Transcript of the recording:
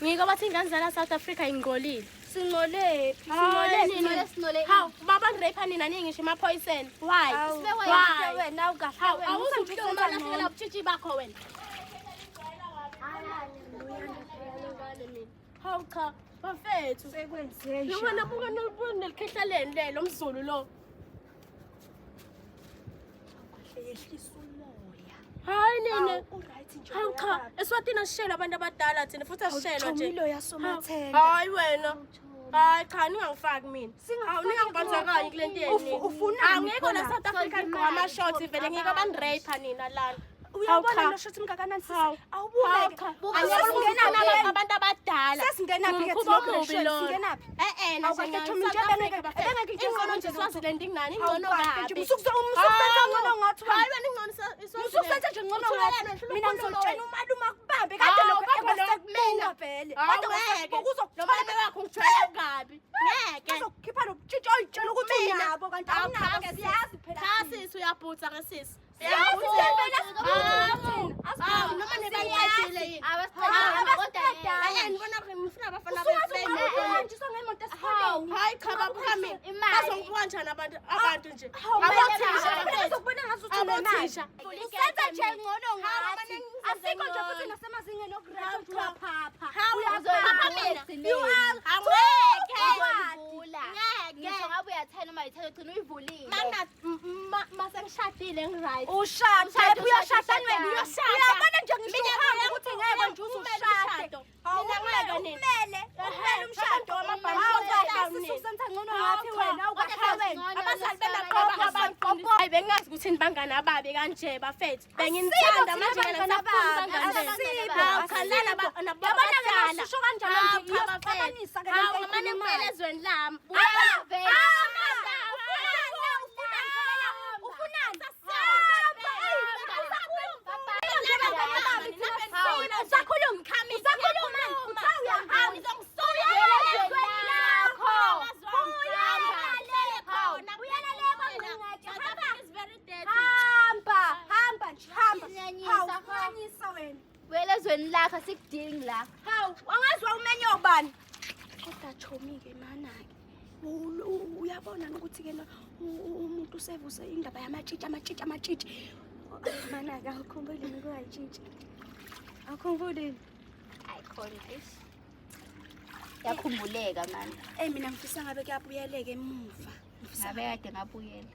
Ngiko bathi ingane zala South Africa ingcolile. Singole. Hawu baba rape nina ningisho emaphoyiseni. Why? Why? Wena ukahle wena. Awuzungiphiwe malafika ubutshitshi bakho wena. Hawu cha, bafethu. Sekwenze nje. Yona buka nelikhehleleni lelo mzulu lo. Yehlisa umoya. Hayi nene. Alright nje. Hawu cha, eSwatini asishela abantu abadala thina futhi asishelwa nje. Awuchomilo yasomathenda. Hayi wena. Hayi cha ningangifaki mina. Awuningangibandakanye kule nto yeni. Ufuna ngeke la South Africa ngigqoka ama shorts vele ngeke abandirape nina lana. Uyabona lo shot mngakanani sisi? Awubuleke. Angena abantu abadala. Sesingena phi ke singena phi? Ingcono nje Swaziland inginani ingcono kabi. Musukusenza ngcono ngathi wena. Hayi wena ingcono Swaziland. Musukusenza nje ngcono ngathi. Mina ngizotshela umalume akubambe kade lokho mina vele. Kodwa uzokuthola wakho ngijwayela kabi. Ngeke. Uzokhipha lo butshitshi oyitshela ukuthi unabo kanti awunabo siyazi phela. Cha sisi uyabhutsa ke sisi. Noma nebayadile yini? Ngibona ngifuna abafana uhanjiswa ngemoto esikoleni. Hayi cha babuka mina. Bazongibuka kanjani abantu nje? Bazokubona ngazuthi unemali. Usenza nje ngcono ngathi. Asikho nje futhi nasemazingeni okugrade uthiwa phapha. Uyapha mina. Ngisho ngabe uyathena uma yithela ugcina uyivulile. Mase ngishadile ngiright. Ushade uyashada wena uyabona nje ngisho ukuthi ngeke nje usushade. Kumele umshado wamabhamu. Usenza ngcono ngathi wena ukahle wena. Abazali benaqoba abantu. Hayi bengazi ukuthi nibangani ababe kanje bafethu. Benginithanda manje ngena bangani. Khalala nababadala. Usho kanjalo nje iyaphakamisa ke lento. Hawu manje ngicela ezweni lami. Welezweni lakho sikudingi la. Hawu angazwa umenye obani? Kodwa chomi ke mana ke. Uyabona ukuthi ke umuntu usevuse indaba yamatshitshi. Mana ke awukhumbuli ngokuyitshitshi. Awukhumbuli? Ayikhona ish. Yakhumbuleka manje. Mina ngifisa ngabe kuyabuyeleka emuva. Ngabe kade ngabuyela.